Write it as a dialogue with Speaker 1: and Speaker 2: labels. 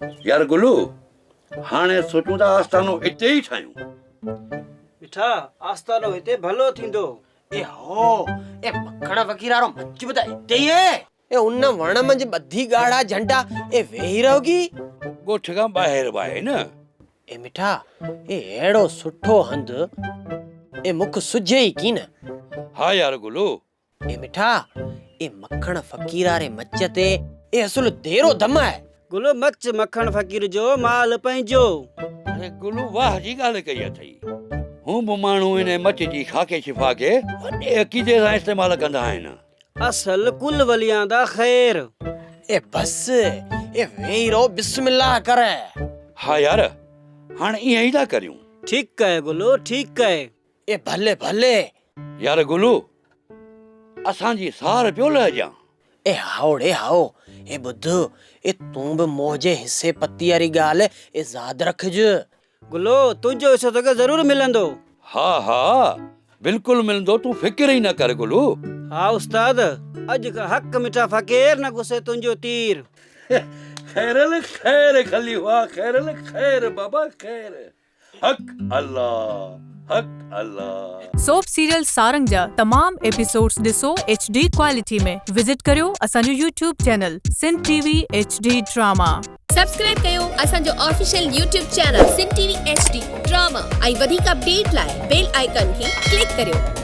Speaker 1: يار گلو، هاڻي سوچون ٿا آستانو اتي ئي ٺاهيون.
Speaker 2: مٺا، آستانو هتي ڀلو ٿيندو.
Speaker 3: اي هو، اي مکڻ فقير وارو مچ به ته اتي ئي آهي. اي ان وڻ منجهه ٻڌي ڳاڙها جهنڊا اي ويهي رهوگي.
Speaker 1: ڳوٺ کان ٻاهر به آهي نه.
Speaker 3: اي مٺا، اي اهڙو سٺو هنڌ اي مک سجهي ئي ڪين.
Speaker 1: ها يار گلو،
Speaker 3: اي مٺا، اي مکڻ فقير واري مچ تي اي اصل ديرو دم آهي.
Speaker 2: گلو مچ مکڻ فقير جو مال پنهنجو.
Speaker 1: اڙي گلو واهه جي ڳالهه ڪئي اٿئي. هون به ماڻهو انهي مچ جي خاڪي شفا کي وڏي عقيدي سان استعمال ڪندا آهن.
Speaker 2: اصل ڪل وليان دا خير.
Speaker 3: اي بس اي ويهي رهو بسم الله ڪر.
Speaker 1: ها يار هاڻ ائين ئي ٿا ڪريون.
Speaker 2: ٺيڪ ڪئي گلو ٺيڪ ڪئي.
Speaker 3: اي ڀلي ڀلي.
Speaker 1: يار گلو اسان جي سار پيو لهجان.
Speaker 3: اي هائو ڙي هائو، اي ٻڌ، اي تون به منهنجي حصي پتي واري ڳالهه اي زاد رکج.
Speaker 2: گلو تنهنجو حصو توکي ضرور ملندو.
Speaker 1: ها ها بلڪل ملندو تون فڪر ئي نه ڪر گلو.
Speaker 2: ها استاد اڄ کان حق مٺا فقير نه گسي تنهنجو تير.
Speaker 1: خيرل خير خليفا خيرل خير بابا خير. حق الله حق الله.
Speaker 4: سوپ سيريل سارنگ جا تمام ايپيسوڊس ڏسو ايڇ ڊي ڪوالٽي ۾ وزٽ ڪريو اسان جو YouTube channel Sindh T V H D drama.
Speaker 5: Subscribe ڪيو اسان جو official YouTube channel Sindh T V H D drama ۽ وڌيڪ اپڊيٽ لاء بيل آئيڪان کي ڪلڪ ڪريو.